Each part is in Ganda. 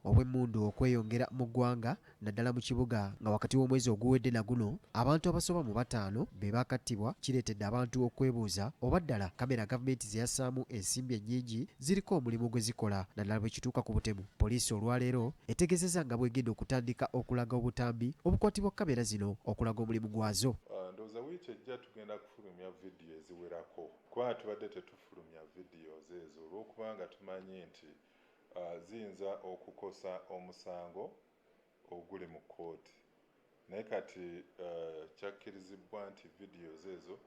Obw'emmundu okweyongera mu ggwanga naddala mu kibuga nga wakati w'omwezi oguwedde na guno abantu abasoba mu 5 be bakattibwa, kireetedde abantu okwebuuza oba ddala kamera gavumenti ze yassaamu ensimbi ennyingi ziriko omulimu gwe zikola naddala bwe kituuka ku butemu. Poliisi olwaleero etegeezezza nga bw'egenda okutandika okulaga obutambi obukwatibwa kamera zino okulaga omulimu gwazo. Ndowooza wiiki ejja tugenda kufulumya vidiyo eziwerako, kubanga tubadde tetufulumya videos ezo olw'okubanga tumanyi nti ziyinza okukosa omusango oguli mu kkooti, naye kati kyakkirizibwa nti videos ezo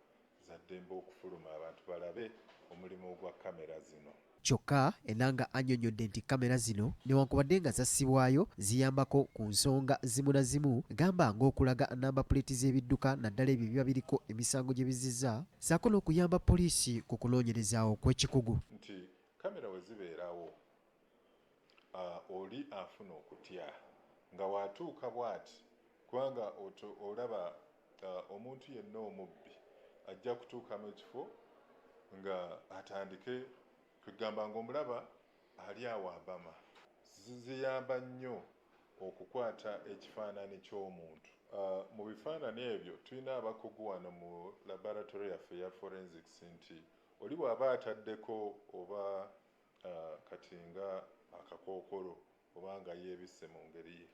za ddembe okufuluma abantu balabe omulimu gwa kamera zino. Kyokka Enanga annyonnyodde nti kamera zino newankubadde nga zassibwayo ziyambako ku nsonga zimu na zimu, gamba ng'okulaga namba puleeti z'ebidduka naddala ebyo ebiba biriko emisango gye bizizza, ssaako n'okuyamba poliisi ku kunoonyereza okw'ekikugu. Nti kamera we zibeerawo, oli afuna okutya nga watuuka bw'ati, kubanga olaba omuntu yenna omubbi ajja kutuuka mu kifo nga atandike kugamba ng'omulaba ali awambama. Ziyamba nnyo okukwata ekifaananyi ky'omuntu. Mu bifaananyi ebyo tulina abakugu wano mu laboratory yaffe ya forensics nti oli bw'aba ataddeko oba kati nga akakookolo oba nga yeebisse mu ngeri ye,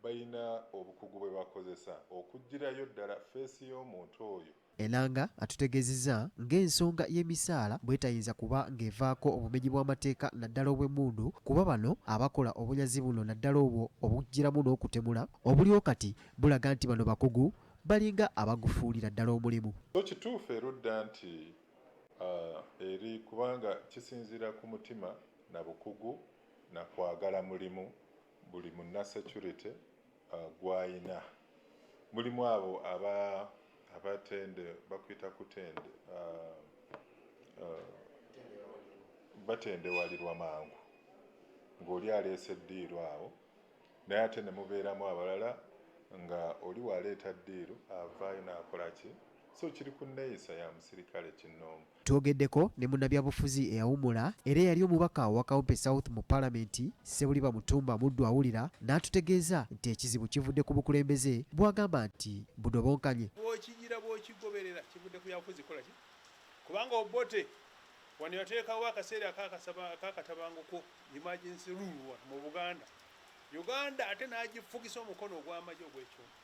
balina obukugu bwe bakozesa okuggyirayo ddala feesi y'omuntu oyo. Enanga atutegeezezza ng'ensonga y'emisaala bw'etayinza kuba ng'evaako obumenyi bw'amateeka naddala obw'emmundu, kuba bano abakola obunyazi buno naddala obwo obuggyiramu n'okutemula obuliwo kati bulaga nti bano bakugu balinga abagufuulira ddala omulimu. So kituufu erudda nti eri kubanga kisinziira ku mutima na bukugu na kwagala mulimu buli munna security gw'ayina. Mulimu abo abatende bakuyita kutende, batendewalirwa mangu ng'oli aleese ddiiru awo, naye ate ne mubeeramu abalala nga oli waleeta ddiiru avaayo n'akola ki. So kiri ku nneeyisa ya musirikale kinnoomu. Twogeddeko ne munnabyabufuzi eyawummula era eyali omubaka wa Kawempe South mu Paalamenti, Ssebuliba Mutumba Muddu Awulira, n'atutegeeza nti ekizibu kivudde ku bukulembeze bw'agamba nti budobonkanye. Bw'okigira bw'okigoberera kivudde ku byabufuzi kukola ki? Kubanga Obote wano yateekawo akaseera ak'akatabanguko, emergency rule wano mu Buganda. Uganda ate n'agifugisa omukono ogw'amagye ogw'ekyuma.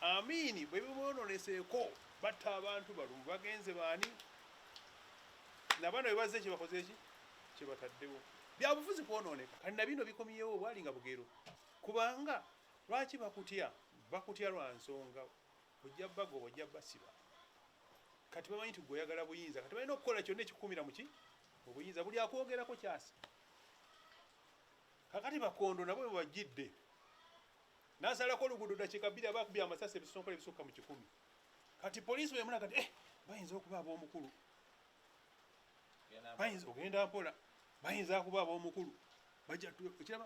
Amini bwe bimwononeseeko batta abantu balumu bagenze baani nabano bwe bazze kye bakoze ki kye bataddewo byabufuzi kwonooneka. Kati na bino bikomyewo bwali nga bugero, kubanga lwaki bakutya? Bakutya lwa nsonga ojja bagoba, ojja basiba. Kati bamanyi nti gwe oyagala buyinza, kati balina okukola kyonna ekikukumira muki obuyinza. Buli akwogerako kyasa. Kakati bakondo nabo bwe bajjidde n'asalako oluguudo dakiika 2 aba akubye amasasi ebisonkola ebisukka mu 100. Kati poliisi bwe yamulaga nti bayinza okuba ab'omukulu, bayinza ogenda mpola, bayinza kuba ab'omukulu bajja okiraba.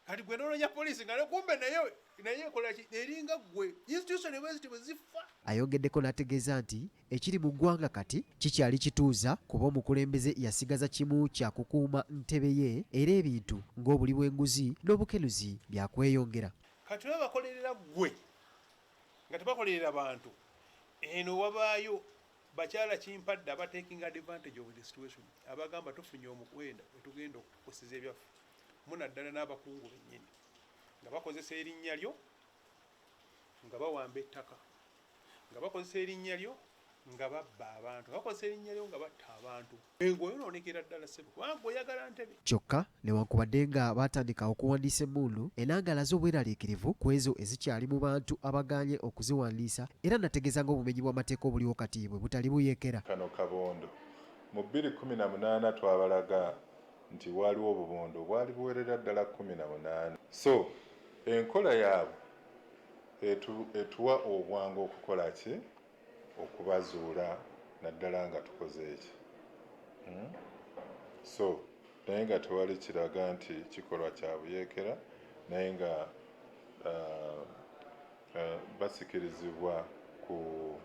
Kati gwe n'onoonya poliisi nga kumbe naye ekola ki? Eringa ggwe institution bwe ziti bwe zifa. Ayongeddeko n'ategeeza nti ekiri mu ggwanga kati kikyali kituuza kuba omukulembeze yasigaza kimu kya kukuuma ntebe ye, era ebintu ng'obuli bw'enguzi n'obukenuzi bya kweyongera. Kati baba bakolerera ggwe nga tebakolerera bantu. Eno wabaayo bakyala kimpadde aba taking advantage of the situation, abagamba tufunye omukwenda we tugenda okukusiza ebyaffe, munaddala n'abakungu bennyini nga bakozesa erinnya lyo nga bawamba ettaka, nga bakozesa erinnya lyo nga babba abantu, nga bakozesa erinnya lyo nga batta abantu. Ng'oyonoonekera ddala ssebo, kubanga ggwe oyagala ntebe. Kyokka newankubadde nga baatandika okuwandiisa emmundu, Enanga alaze obweraliikirivu ku ezo ezikyali mu bantu abagaanye okuziwandiisa, era n'ategeeza ng'obumenyi bw'amateeka obuliwo kati bwe butali buyeekera. Kano kabondo mu 2018 twabalaga nti waaliwo obubondo obwali buwerera ddala 18. So enkola yaabwe etuwa obwangu okukola ki? Okubazuula naddala nga tukoze eki. So naye nga tewali kiraga nti kikolwa kya buyeekera, naye nga basikirizibwa ku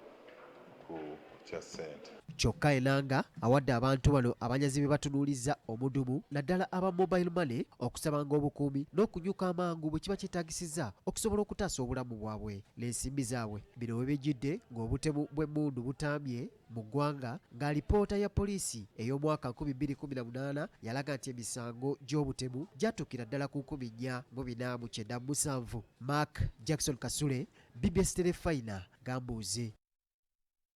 kya ssente. Kyokka Enanga awadde abantu bano abanyazi be batunuulizza omudumu naddala aba mobile money okusabanga obukuumi n'okunyuka amangu bwe kiba kyetaagisizza okusobola okutaasa obulamu bwabwe n'ensimbi zaabwe. Bino we bijjidde ng'obutemu bw'emmundu butaamye mu ggwanga nga alipoota ya poliisi ey'omwaka 2018 yalaga nti emisango gy'obutemu gyatuukira ddala ku 4497. Mark Jackson Kasule, BBS Terefayina, Gambuuze.